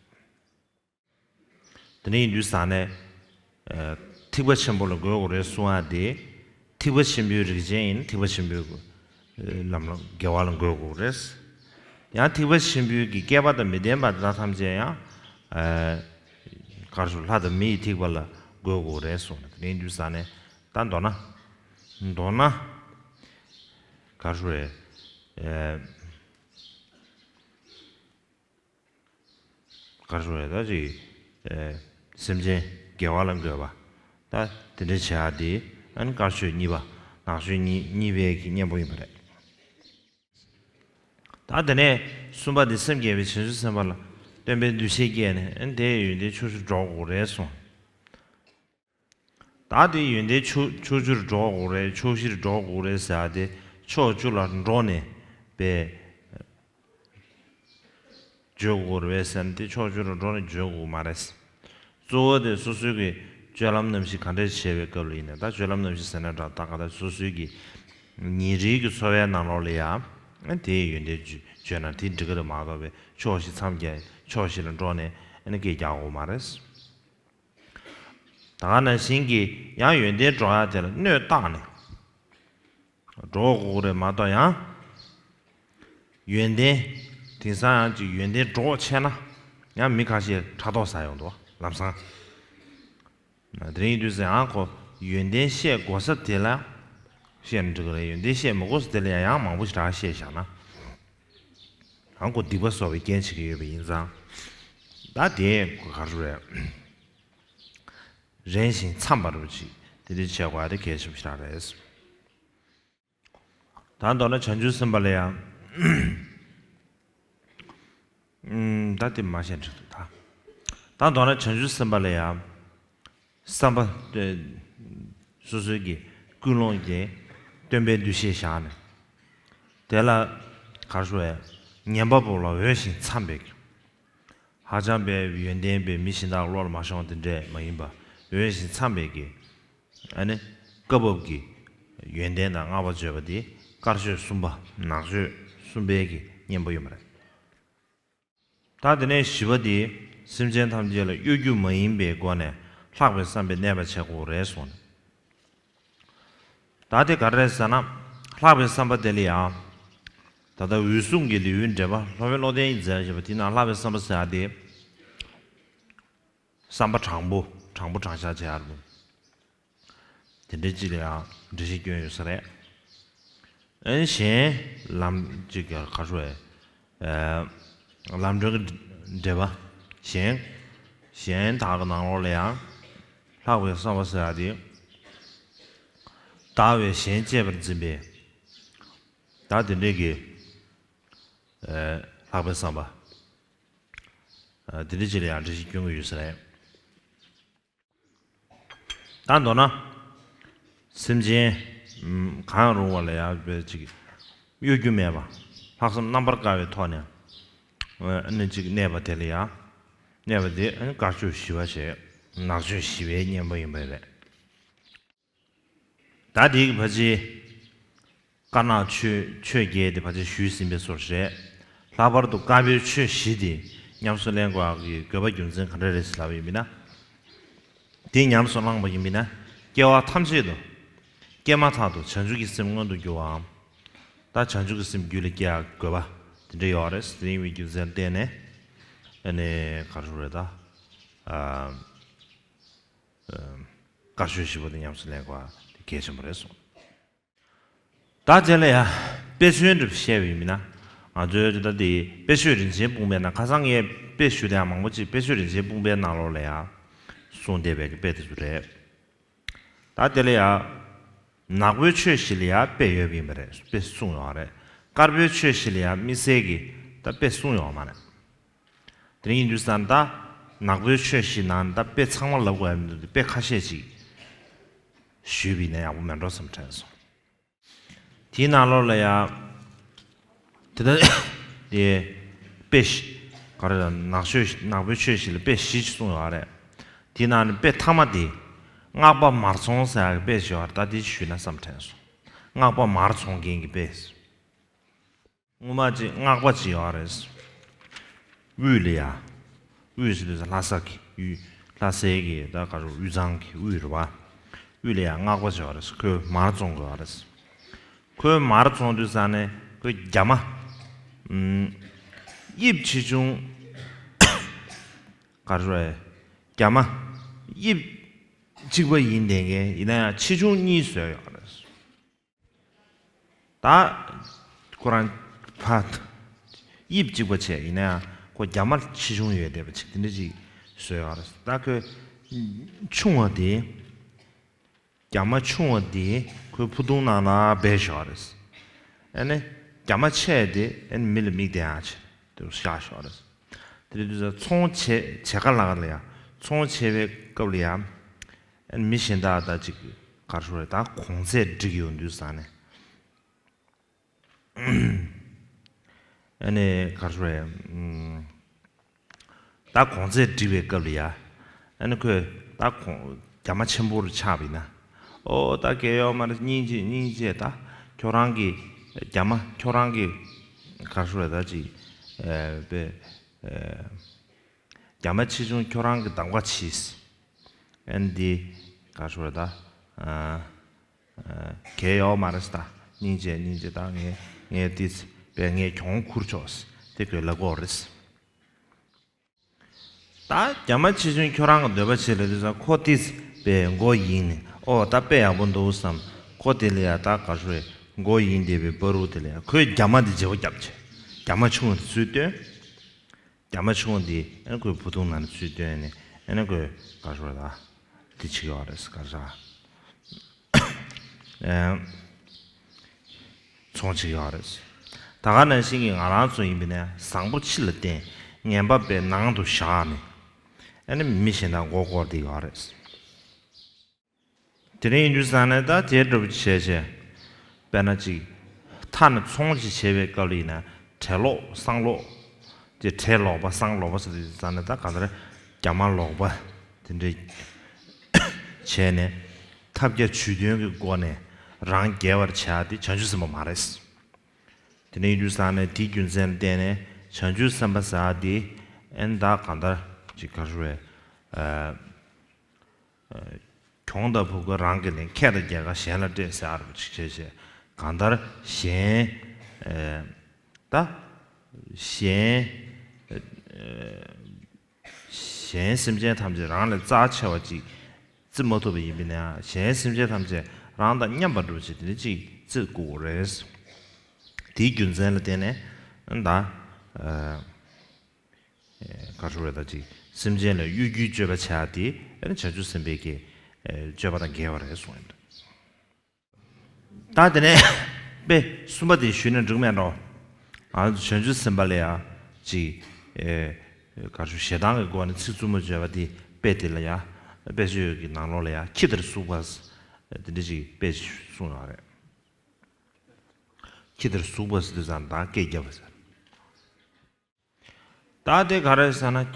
དེ་འདྲ་ཡིན་དུས་ས་ནས། ཨ། ཐེག་པ་ཆེན་པོ་ལ་འགོད་དགོས་རེད་གསུང་བ་དེ། ཐེག་པ་ཆེན་པོའི་རིགས་ཅན་ཡིན་ན་ཐེག་པ་ཆེན་པོའི་ལམ་ལ་དགེ་བ་ལ་འགོད་དགོས་རེད། ཡང་ཐེག་པ་ཆེན་པོའི་གི་བསྐལ་པ་དང་མི་ལྡན་པ་དེ་དག་ཐམས་ཅད་ཡང་། ཨ། ག་རེ་ཞུ། ལྷ་དང་མི་ཡི་ཐེག་པ་ལ་འགོད་དགོས་རེད་གསུངས་ནས། དེ་ཡིན་དུས་ས་ནས་ད་མདོར་ན། མདོར་ན། ག་རེ་ཞུ་རེད། ཨ། ག་རེ་ཟེར་དགོས་རེད། ད་ཅིག་ཨེ་སེམས་ཅན་དགེ་བ་ལ་འགོད་པ། ད་དེ་འདྲ་བྱེད་ཡག་དེ་ཨ་ནི་དཀར་ཆོས་གཉིས་པ། ནག་ཆོས་གཉིས་གཉིས་པའི་གི་གཉེན་པོ་ཡིན་པ་རེད། ད་དེ་ནས་གསུམ་པ་དེ་སེམས་བསྐྱེད་པའི་བྱང་ཆུབ་སེམས་དཔའ་ལ་སྟོན་པའི་འདུ་ཤེས་བསྐྱེད་ནས་ཨ་ནི་དེའི་ཡོན་ཏན་ཕྱོགས་བཅུར་སྒྲོག་དགོས་རེད་གསུངས། ད་དེ་ཡོན་ཏན་ཕྱོགས་ཕྱོགས་བཅུར་སྒྲོག་དགོས་རེད། ཕྱོགས་བཞིར་སྒྲོག་དགོས་རེད་ཟེར་ཡག་དེ་ཕྱོགས་བཅུ་ལ་འགྲོ་ནས་པའི་བརྗོད་དགོས་རེད་ཟེར་ན། དེ་ཕྱོགས་བཅུ་ལ་འགྲོ་ནས་བརྗོད་དགོས་མ་རེད། གཙོ་བོ་དེ་སོ་སོའི་གི་སྤྱོད་ལམ་རྣམ་བཞི་ག་འདྲས་བྱེད་པའི་སྐབས་ལ་ཡིན་ན། ད་སྤྱོད་ལམ་རྣམ་བཞི་ཟེར་ན་འདྲ། ད་ག་ད་སོ་སོའི་གི་ཉིན་རེའི་གི་འཚོ་བའི་ནང་ལོགས་ལ་ཡང་དེའི་ཡོན་ཏན་བརྗོད་ན་དེ་འགྲིག་གི་རེད་མ་གཏོགས་པའི་ཕྱོགས་བཞི་མཚམས་བརྒྱད་ཕྱོགས་བཞི་ལ་འགྲོ་ནས་ཨ་ནི་སྐད་རྒྱག་དགོས་མ་རེད། ད་ག་ནང་བཞིན་གྱི་ཡང་ཡོན་ཏན་སྒྲོག་ཡག་དེ་ལ་སྣོད་བཏང་ནས་སྒྲོག་དགོས་རེད་མ་གཏོགས། ཡང་ཡོན་ཏན་དེང་སང་ཡང་ཅིག་ཡོན་ཏན་སྒྲོག་ཆེ་ན་ཡང་མི་ཁ་ཤས་ཕྲག་དོག་ཟ་ཡོང་འདུག་ལམ་སང་། དེ་རིང་དུས་སུ་ཡང་ཁོ་ཡོན་ཏན་བཤད་དགོས་ས་དེ་ལ་བཤད་ན་འགྲིག་གི་རེད། ཡོན་ཏན་བཤད་མི་དགོས་ས་དེ་ལ་ཡང་ཡང་མང་པོ་ཞིག་ད་བཤད་བཞག་ན། ཡང་ཁོ་སྡིག་པ་གསོག་པའི་རྐྱེན་བྱེད་ཀྱི་ཡོད་པ་ཡིན་ཙང་། ད་དེ་ཁོ་ག་རེ་རེད། རན་ཞིང་འཚམས་པ་རུ་ཅིག་དེ་འདྲ་བྱེད་དགོས་ཡག་དེ་གལ་ཆེན་པོ་ཞིག་རེད། ད་མདོར་ན་བྱང་ཆུབ་སེམས་དཔའ་ལ་ཡང་། ཨུམ། ད་དེ་མ་བཤད་འགྲིག་འདུག་ད། ད་མདོར་ན་བྱང་ཆུབ་སེམས་དཔའ་ལ་ཡང་བསམ་པ་སྟོན། སོ་སོའི་གི་ཀུན་སློང་གི་སྟོན་པའི་འདུ་ཤེས་བཞག་ནས། དེ་ལ་ག་རེ་ཟེར་དགོས་རེད། ཉན་པ་པོ་ལ་འོས་ཤིང་འཚམས་པའི་གི། ཧ་ཅང་པའི་ཡོན་ཏན་པའི་མི་གཞན་དག་བློ་ལ་མ་ཤོང་དེ་འདྲས་མ་ཡིན་པ། འོས་ཤིང་འཚམས་པའི་གི་ཨ་ནི་བཀའ་བབས་ཀྱི་ཡོན་ཏན་དང་བསྔགས་པ་བརྗོད་པ་དེ་དཀར་ཆོས་གསུམ་པ་ནག་ཆོས་གསུམ་པའི་གི་གཉེན་པོ་ཡིན་པ་རེད། ད་དེ་ནས་བཞི་པ་དེ་སེམས་ཅན་ཐམས་ཅད་ལ་གཡོ་སྒྱུ་མ་ཡིན་པའི་སྒོ་ནས་ལྷག་པའི་བསམ་པས་གནས་པར་བྱེད་དགོས་རེད་གསུངས་ནས། ད་དེ་ག་རེ་རེད་ཟེར་ན། ལྷག་པའི་བསམ་པ་དེ་ལ་ཡང་། ད་ལྟ་འོད་སྲུང་གི་ལེའུའི་འགྲེལ་པ་སློབ་དཔོན་བློ་ལྡན་གྱིས་མཛད་པ་བཞིན་པ་དེ་ནང་ལྷག་པའི་བསམ་པ་ཟེར་ཡག་དེ། བསམ་པ་དྲང་པོ་དྲང་པོ་དྲང་བཞག་བྱེད་ཡག་རེད། དེ་འདྲའི་ཅིག་ལ་ཡང་འགྲེལ་བཤད་སྐྱོན་ཡོད་ས་རེད། ཨ་ནི་གཞན་ལམ་ཅིག་ག་རེ་ཟེར་དགོས་རེད། ཨ། ལམ་སྒྲོན་གྱི་འགྲེལ་པ། གཞན། གཞན་དག་གི་ནང་ལོགས་ལ་ཡང་ལྷག་པའི་བསམ་པ་ཟེར་ཡག་དེ། བདག་བས་གཞན་གཅེས་པར་འཛིན་པའི། ད་དེ་འདྲའི་གི། ཨ། ལྷག་པའི་བསམ་པ། ཨ། དེ་འདྲའི་ཅིག་ལ་ཡང་འགྲེལ་བཤད་སྐྱོན་གྱི་ཡོད་ས་རེད། ད་མདོར་ན། སེམས་ཅན་གང་རུང་བ་ལ་ཡང་བས་ཅིག་གཡོ་སྒྱུ་མེད་པ། ལྷག་བསམ་རྣམ་པར་དཀར་བའི་ཐོག་ནས་ཨ་ནི་ཅིག་གནས་པ་དེ་ལ་ཡང་། གནས་པ་དེ་ཨ་ནི་དཀར་ཕྱོགས་ཞི་བ་བྱས། ནག་ཕྱོགས་ཞི་བའི་གཉེན་པོ་ཡིན་པ་རེད། ད་དེའི་ཕལ་ཆེར། དཀར་ནག་ཆོས་ཆོས་བརྒྱད་དེ་ཕལ་ཆེར་ཞུས་ཟིན་པའི་བཟོ་འདྲ་རེད། ལྷག་པར་དུ་དཀར་པོའི་ཆོས་བཞི་དེ་ཉམས་སུ་ལེན་དགོས་ཡག་གི་དགོས་པ་རྒྱུ་མཚན་ག་འདྲ་རེད་ཟེར་ལབ་པ་ཡིན་ན། དེ་ཉམས་སུ་བླངས་པ་ཡིན་ན་སྐྱེ་བ་ཐམས་ཅད་དུ་སྐྱེས་མ་ཐག་ཏུ་བྱང་ཆུབ་ཀྱི་སེམས་མངོན་དུ་འགྱུར་བའམ། ད་བྱང་ཆུབ་ཀྱི་སེམས་རྒྱུད་ལ་སྐྱེ་ཡག་དགོས་པ་དེ་འདྲ་ཡོད་རེད། དེ་ཡིན་པའི་རྒྱུ་མཚན་བརྟེན་ནས་ཨ་ནི་ག་རེ་རེད་ད། ཨ། དཀར་ཕྱོགས་ཞི་བ་དེ་ཉམས་སུ་ལེན་དགོས་པ་དེ་གལ་ཆེན་པོ་རེད་གསུངས། ད་དེ་ལ་ཡང་དཔེ་མཚོན་འདྲ་བཤད་པ་ཡིན་ན། ང་ཚོའི་ད་ལྟ་དེ་དཔེ་ཆོས་རིན་ཆེན་སྤུངས་པའི་ནང་ཁ་སང་ངས་དཔེ་ཞུ་དེ་ཡང་མང་པོ་ཅིག་དཔེ་ཆོས་རིན་ཆེན་སྤུངས་པའི་ནང་ལོགས་ལ་ཡང་གསུངས་བསྡད་པའི་དཔེ་དེ་ཚོ་རེད། ད་དེ་ལ་ཡང་ནག་པོའི་ཆོས་བཞི་ལ་ཡང་དཔེ་ཡོད་པ་ཡིན་པ་རེད། དཔེ་གསུངས་ཡོད་རེད། དཀར་པོའི་ཆོས་བཞི་ལ་ཡང་དམིགས་བསལ་གྱི་ད་དཔེ་གསུངས་ཡོད་མ་རེད། དེ་རིང་ཡིན་དུས་ཙང་ད་ནག་པོའི་ཆོས་བཞི་ནང་ད་དཔེ་ཚང་མ་ལབ་དགོས་ཡ་མི་འདུག་དཔེ་ཁ་ཤས་ཅིག་ཞུས་པ་ཡིན་ན་ཡག་པོ་མེད་འགྲོ་བསམ་དྲན་སོང་། དེའི་ནང་ལོགས་ལ་ཡ། དེ་ལྟར་དེ་དཔེ་བཞི། ག་རེ་ལ་ནག་ཆོས་ནག་པོའི་ཆོས་བཞི་ལ་དཔེ་བཞི་ཅིག་གསུངས་ཡོད་རེད། དེའི་ནང་ནས་དཔེ་མཐའ་མ་དེ། སྔགས་པ་མར་ཚོང་ཟེར་ཡག་གི་དཔེ་ཅིག་ཡོད་རེད། ད་དེ་ཞུས་ན་བསམ་དྲན་སོང་། སྔགས་པ་མར་ཚོང་མཁན་གྱི་དཔེ། སྔོན་མ་ཅིག་སྔགས་པ་ཅིག་ཡོད་རེད། དབུས་ལ་ཡ། དབུས་ཟེར་དུས་ལྷ་ས་གི་དབུས། ལྷ་སའི་གི་ད་ག་རུ་དབུས་གཙང་གི་དབུས་རེད་བ། དབུས་ལ་ཡ་སྔགས་པ་ཅིག་ཡོད་རེད། ཁོས་མར་བཙོང་གི་ཡོད་རེད། ཁོས་མར་བཙོང་དུས་ཙང་ནས་ཁོས་རྒྱ་མ། ཨུམ། དབྱིབས་ཆེ་ཆུང་། ག་རེ་རེད། རྒྱ་མ། དབྱིབས་གཅིག་པ་ཡིན་བསྡད་མཁན་ཡིན་ན་ཡང་ཆེ་ཆུང་གཉིས་བཟོས་ཡོད་རེད། ད་ཁོ་རང་ཕ་དབྱིབས་གཅིག་པ་བྱས་ཡིན་ན་ཡང་ ཁོ་རྒྱ་མ་ཆེ་ཆུང་ཡོད་བསྡད་པ་ཅིག་དེ་འདྲ་ཅིག་བཟོས་ཡོད་རེད། ད་ཁོས་ཆུང་བ་དེ། རྒྱ་མ་ཆུང་བ་དེ་ཁོའི་ཕུ་ཐུང་ནང་ལ་སྦས་བཞག་རེད། ཨ་ནི་རྒྱ་མ་ཆེ་དེ་ཨ་ནི་མི་ལ་མིག་བསྟན་ཡག་ཆེད་དུ་བཞག་བཞག་རེད། དེ་རེད་དུས་ཚོང་བྱེད་བྱེད་ག་ལ་ག་ལ་ཡ་ཚོང་བྱེད་པའི་སྐབས་ལ་ཡ་ཨ་ནི་མི་གཞན་དག་དང་ཅིག་ག་རེ་ཞུ་རེད། ད་གོང་ཚད་སྒྲིག་ཡོང་དུས་ཙང་ནས། ཨ་ནི་ག་རེ་ཞུ་རེད། ཨུམ། ད་གོང་ཚད་སྒྲིག་པའི་སྐབས་ལ་ཡ། ཨ་ནི་ཁོས་ད་གོང་རྒྱ་མ་ཆེན་པོ་རུ་ཆགས་པ་ཡིན་ན། ཨོ་ད་གལ་ཡོད་མ་རེད། སྙིང་རྗེ་སྙིང་རྗེ། ད་ཁྱོད་རང་གི་རྒྱ་མ་ཁྱོད་རང་གི་ག་རེ་ཞུ་རེད། ད་ཅིག་ཨེ་པེ་ཨེ་རྒྱ་མ་ཆེ་ཆུང་ཁྱོད་རང་གི་གདམ་ག་བྱས། ཨ་ནི་འདི་ག་རེ་ཞུ་རེད། ད་ཨ། གལ་ཡོད་མ་རེད་ད། སྙིང་རྗེ་སྙིང་རྗེ། ད་ངས་ངས་ཏིས་པས་ངས་གྱོང་ཁུར་ཆོག་དེ་ཁོས་ལབ་ཀྱི་ཡོད་རེད། ད་རྒྱ་མ་ཆེ་ཆུང་ཁྱོད་རང་གི་འདོད་པ་བྱེད་ལབ་དུས་ཙང་ཁོ་ཏིས་པས་མགོ་གཡེངས་ནས། ཨོ་ད་དཔེ་ཡག་པོ་འདུག་བསམ། ཁོ་དེ་ལ་ཡ་ད་ག་ཞུ་རེད། མགོ་གཡེངས་བསྡད་པའི་བར་དུ་དེ་ལ་ཡ་ཁོས་རྒྱ་མ་དེ་བརྗེ་པོ་བརྒྱབ་བྱས། རྒྱ་མ་ཆུང་བ་དེ་ཚུར་བཏོན། རྒྱ་མ་ཆུང་བ་འདི་ཨ་ནི་ཁོའི་བུ་ཐུང་ནང་ནས་ཚུར་བཏོན་ནས་ཨ་ནི་ཁོས་ག་རེ་ཞུ་རེད། ད་འདི་བྱེད་ཀྱི་ཡོད་རེད། ག་རེ་ཟ། ཨེ། ཚོང་བྱེད་ཀྱི་ཡོད་རེད། ད་ག་ནང་བཞིན་གྱི་ང་རང་ཚོ་ཡིན་པ་ན་བཟང་པོ་ཕྱི་ལ་བསྟན། ངན་པ་པའི་ནང་དུ་བཞག་ནས་ཨ་ནི་མི་གཞན་དག་མགོ་སྐོར་བསྡད་ཡོད་རེད། དེ་རིང་ཡིན་དུས་ཙང་ནས་ད་དེ་འདྲ་པོ་བྱས་བྱས། དཔེར་ན་ཅིག་མཐའ་ནས་ཚོང་ཅིག་བྱེད་པའི་སྐབས་ལ་ཡིན་ན་བྲེ་ལོག་སང་ལོག་དེ་བྲེ་ལོག་པ་སང་ལོག་པ་ཟེར་དུས་ཙང་ནས་ད་གང་ལྟར་རྒྱ་མ་ལོག་པ་དེ་འདྲ་བྱས་ནས་ཐབས་བརྒྱ་ཇུས་སྟོན་གྱི་སྒོ་ནས་རང་རྒྱལ་བར་བྱ་དེ་བྱང་ཆུབ་སེམས་དཔའ་མ་རེད། དེ་འདྲ་ཡིན་དུས་ཙང་ནས་དེའི་རྒྱུ་མཚན་ལ་བརྟེན་ནས་བྱང་ཆུབ་སེམས་དཔའ་ཟེར་དེ་ཨེ་ད་གང་ལྟར་ཅིག་ག་རེ་ཞུ་རེད། ཨ། གྱོང་དང་ཕུ་གུ་རང་གི་ལེན། ཁེ་དང་རྒྱལ་ཁ་གཞན་ལ་སྤྲད་ཟེར་བ་ཅིག་བྱས་བྱས། གང་ལྟར་གཞན། ཨེ། ད། གཞན། ཨེ། གཞན་སེམས་ཅན་ཐམས་ཅད་རང་ལས་རྩ་ཆེ་བ་ཅིག་བརྩི་མ་ཐུབ་པ་ཡིན་པ་ན་ཡང་གཞན་སེམས་ཅན་ཐམས་ཅད་རང་དང་མཉམ་པར་འགྲོ་བྱེད་དེ་འདྲ་ཅིག་བརྩི་དགོས་རེད། དེའི་རྒྱུ་མཚན་ལ་བརྟེན་ནས་ད། ཨེ། ག་རེ་ཞུ་རེད། ད་ཅིག་སེམས་ཅན་ལ་གཡོ་སྒྱུའི་སྤྱོད་པ་བྱ་དེ་ཨ་ནི་བྱང་ཆུབ་སེམས་དཔའི་གི་སྤྱོད་པ་དང་འགལ་བ་རེད་གསུངས་ཡོད། ད་དེ་ནས་དཔེ་གསུམ་པ་དེ་ཞུས་ན་འགྲིག་མེད་འགྲོ། ཨ་བྱང་ཆུབ་སེམས་དཔའ་ལ་ཡ་ཅིག་ག་རེ་ཞུ། ཞེ་སྡང་གི་སྒོ་ནས་ཚིག་རྩུབ་མོ་བརྗོད་པ་དེ་དཔེ་དེ་ལ་ཡ་དཔེ་ཆོས་ཀྱི་ནང་ལོགས་ལ་ཡ་ཁྱི་ལྟར་ཟུག་པ་དེ་འདྲ་ཅིག་དཔེ་གསུངས་ཡོད་རེད། ཁྱི་ལྟར་ཟུག་པ་ཟེར་དུས་ཙང་ད་སྐད་རྒྱབ་པ་ཟེར། ད་དེ་ག་རེ་ཟེར་ན།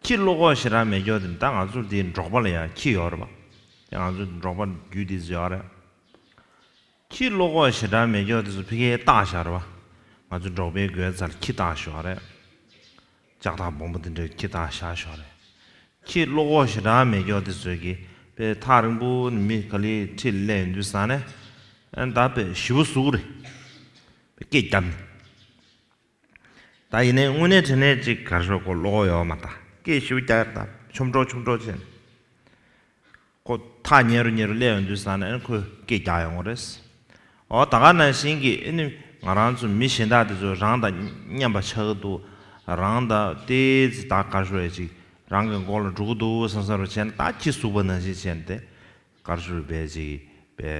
ཁྱི་བློ་ཁོག་ཞེ་དྲག་མེད་ཀྱོག་དེ་ད་ང་ཚོ་དེ་འབྲོག་པ་ལ་ཡང་ཁྱི་ཡོད་རེད་པ། དེ་ང་ཚོ་འབྲོག་པ་རྒྱུད་དེ་ཡོད་རེད། ཁྱི་བློ་ཁོག་ཞེ་དྲག་མེད་ཀྱོག་དེ་ཚོ་ཕ་གིར་བཏགས་བཞག་རེད་པ། ང་ཚོ་འབྲོག་པའི་སྒོའི་རྩ་ལ་ཁྱི་བཏགས་བཞག་རེད། ལྕགས་ཐག་སྦོམ་པོ་དེ་འདྲའི་ཁྱི་བཏགས་བཞག་བཞག་རེད། ཁྱི་བློ་ཁོག་ཞེ་དྲག་མེད་ཀྱོག་དེ་ཚོས་ཀྱིས་དཔེ་ཐག་རིང་པོ་ནས་མི་ག་ལེར་ཁྲིད་ལས་ཡོང་དུས་ཙང་ནས། ཨ་ནི་ད་དཔེ་ཞེ་པོ་ཟུག་རེད། དཔེ་སྐད་བརྒྱབ་ནས། ད་ཡིན་ནའི་དངོས་གནས་དྲང་གནས་ཅིག་ག་རེ་ཞུ། ཁོ་བློ་ཁོག་ཡོད་མ་རེད། སྐད་ཞེ་པོ་རྒྱག་ཡ་རེད། ད་ཆོམ་འགྲོ་ཆོམ་འགྲོ་བྱས་ནས། ཁོ་ཐག་ཉེ་རུ་ཉེ་རུ་སླེབས་ཡོང་དུས་ཙང་ནས་ཁོས་སྐད་རྒྱག་ཡོང་གི་རེད། འོ་ད་ག་ནང་བཞིན་གྱི་ཨ་ནི་ང་རང་ཚོ་མི་གཞན་དག་དེ་ཚོ་རང་དང་མཉམ་པ་ཆགས་ཀྱི་འདུག་རང་དང་ཏོག་ཙམ་ད་ག་རེ་ཞུ་ཡ་ཅིག་རང་གི་མགོ་ལ་འགྲོ་གི་འདུག་བསམ་བསམ་རུ་བྱས་ནས། ད་ཁྱི་ཟུག་པ་ནང་བཞིན་བྱས་ནས་དེ་ག་རེ་ཞུ་རེད། དཔེ་ཅིག་དཔེ་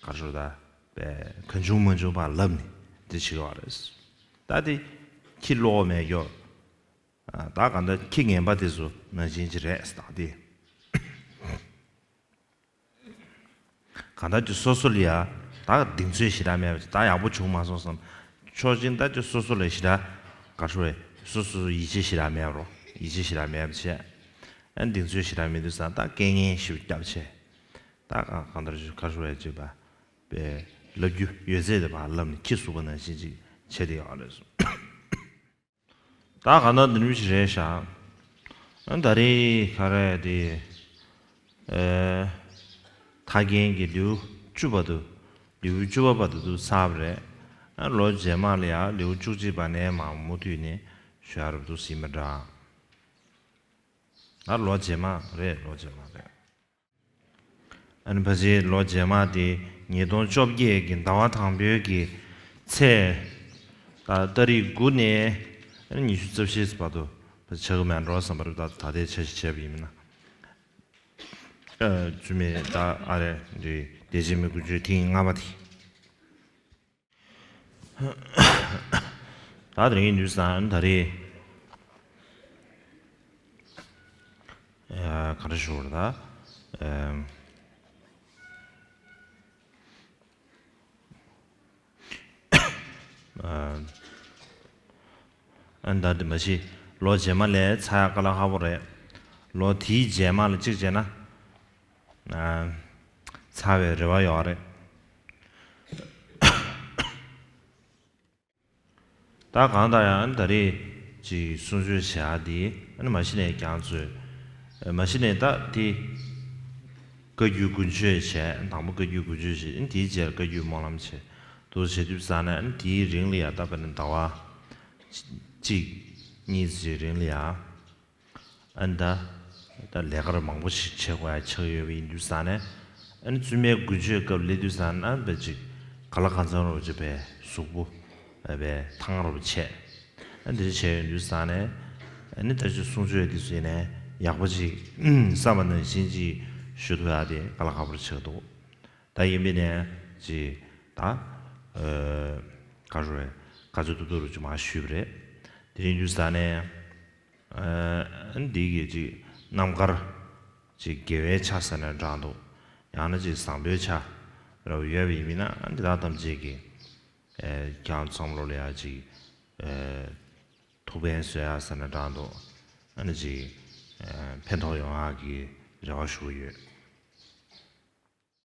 ག་རེ་ཞུ་རེད། ད་དཔེ་གང་བྱུང་མང་བྱུང་ཕར་ལབ་ནས་དེ་བྱེད་ཀྱི་ཡོད་རེད། ད་དེ་ཁྱི་བློ་ཁོག་མེད་ཀྱོག་ཨ། ད་གང་ལྟར་ཁྱི་ངན་པ་དེ་ཚོ་ནང་བཞིན་ཅིག་རེད། ད་དེ་གང་ལྟར་ཅིག་སོ་སོ་ལ་ཡ་ད་གདེང་ཚོད་ཞེ་དྲག་མེད་པ་ཅིག་ད་ཡག་པོ་བྱུང་མ་སོང་བསམ་ཆོག་ཅིང་། ད་ཅིག་སོ་སོ་ལ་ཞེ་དྲག་ག་རེ་ཞུ་རེད། སོ་སོ་ཡིད་ཆེས་ཞེ་དྲག་མེད་པ་རོ། ཡིད་ཆེས་ཞེ་དྲག་མེད་པ་བྱས། ཨ། གདེང་ཚོད་ཞེ་དྲག་མེད་དུས་ཙང་ད་སྐད་ངན་ཞེ་པོ་བརྒྱབ་བྱས། ད་གང་ལྟར་ག་རེ་ཞུ་རེད། ཅིག་པ་པའི་ལབ་རྒྱུ་ཡོད་ཚད་དེ་ཕར་ལབ་ནས་ཁྱི་ཟུག་པ་ནང་བཞིན་ཅིག་བྱས་བསྡད་ཡོད་རེད་གསུངས། ད་ག་ན་འདི་འདྲ་ཞིག་རེད་ཤག་ཨ། ད་རེས་ག་རེ་དེ། ཨེ། ཕ་རྒན་གྱིས་ལེའུ་བཅུ་བར་དུ། ལེའུ་བཅུ་པ་བར་དུ་འདུག་ཚར་བ་རེད། ཨ། ལོ་རྗེས་མ་ལ་ཡང་ལེའུ་བཅུ་གཅིག་པ་ནས་མར་མུ་མཐུད་ནས་ཞུ་ཡ་རུ་འདུག་ཟིན་པ་འདྲ། ཨ། ལོ་རྗེས་མ་རེད། ལོ་རྗེས་མ་རེད། ཨ་ནི་ཕལ་ཆེར་ལོ་རྗེས་མ་དེ་ཉིས་སྟོང་བཅོ་བརྒྱད་ཀྱི་ཟླ་བ་དང་པོའི་གི་ཚེས། ད་ཏ་རིག་དགུ་ནས་ ཨ་ནི་ཉི་ཤུ་རྩ་བཞི་བར་དུ་ཆགས་ཀྱི་མེད་འགྲོ་བསམ་པ་རེད། ད་ད་ལྟའི་འཆར་གཞི་བྱས་པ་ཡིན་ན། ཨ་བཙུན་མའི་ད་ཨ་རེ་འདི་སྡེ་བྱེད་མི་དཀོན་མཆོག་ཐེངས་ལྔ་པ་དེ། ད་དེ་རིང་དུས་སང་ད་རེས་ཨ་ག་རེ་ཞུ་དགོས་རེད་ད། ཨ་ཨ་ད་འདི་མ་གཞི་ལོ་རྗེས་མ་ལ་ཚར་ཡག་དཀའ་ལས་ཁག་པོ་རེད། ལོ་དེའི་རྗེས་མ་ལ་གཅིག་བྱས་ན། ཨ་ཚར་བའི་རེ་བ་ཡོད་རེད། ད་གང་ལྟར་ཡང་ད་རེས་ཀྱི་གསུང་ཆོས་བྱ་འདི་ཨ་ནི་མ་གཞི་ནས་ཀྱང་ཚོས་མ་གཞི་ནས་ད་དེ་བཀའ་བརྒྱུད་དགུན་ཆོས་བྱས། དང་པོ་བཀའ་བརྒྱུད་དགུན་ཆོས་བྱས། ཨ་ནི་དེའི་རྗེས་ལ་བཀའ་བརྒྱུད་སྨོན་ལམ་བྱས། དུ་བྱེད་དུས་ཙང་ནས་ཨ་ནི་དེའི་རིང་ལ་ཡང་ད་དཔེར་ན་ཟླ་བ་གཅིག་གཉིས་ཙམ་རིང་ལ་ཡང་། ཨ་ནི་ད་ད་ལས་ཀ་མང་པོ་ཞིག་བྱེད་དགོས་ཡ་ཆགས་ཡོད་པ་ཡིན་དུས་ཙང་ནས། ཨ་ནི་བཙུན་མའི་དགུན་ཆོས་སྐབས་སླེབས་དུས་ཙང་ན་དཔེ་ཅིག་ག་ལ་གང་འཚམ་རོ་ཅིག་པའི་གཟུགས་པོ་ཨ་པའི་ཐང་རོ་བྱས། ཨ་འདི་བྱས་ཡོད་དུས་ཙང་ནས། ཨ་ནི་ད་ཅིག་གསུང་ཆོས་འདི་ཚོ་ཡིན་ནས་ཡག་པོ་ཅིག་བསམ་པ་ནང་བཞིན་ཅིག་ཞུ་ཐུབ་ཡ་དེ་དཀའ་ལས་ཁག་པོ་ཆགས་འདུག་ད་ཡིན་པས་ནས་ཅིག་ད་ཨ་ག་རེ་ཟེར་དགོས་རེད། ག་ཚོད་ཐུབ་ཐུབ་རུ་ཅིག་མར་ཞུས་པ་རེད། དེ་རིང་དུས་ཙང་ནས། ཨ་འདི་གི་ཅིག་རྣམ་དཀར་ཅིག་དགེ་བའི་ཆ་ཟེར་ན་འདྲ་འདུག་ཡང་ན་ཅིག་བཟང་པོའི་ཆ་རབ་ཡོད་པ་ཡིན་མིན་ན། ཨ་འདི་དག་ཐམས་ཅད་ཀྱི་ཨ་ཀྱང་བསམ་བློ་ལ་ཡ་ཅིག་ཨ་ཐུགས་ཕན་གསོས་ཡ་ཟེར་ན་འདྲ་འདུག་ཨ་ནི་ཅིག་ཨ་ཕན་ཐོགས་ཡོང་ཡ་གི་རེ་བ་ཞུ་གི་ཡོད།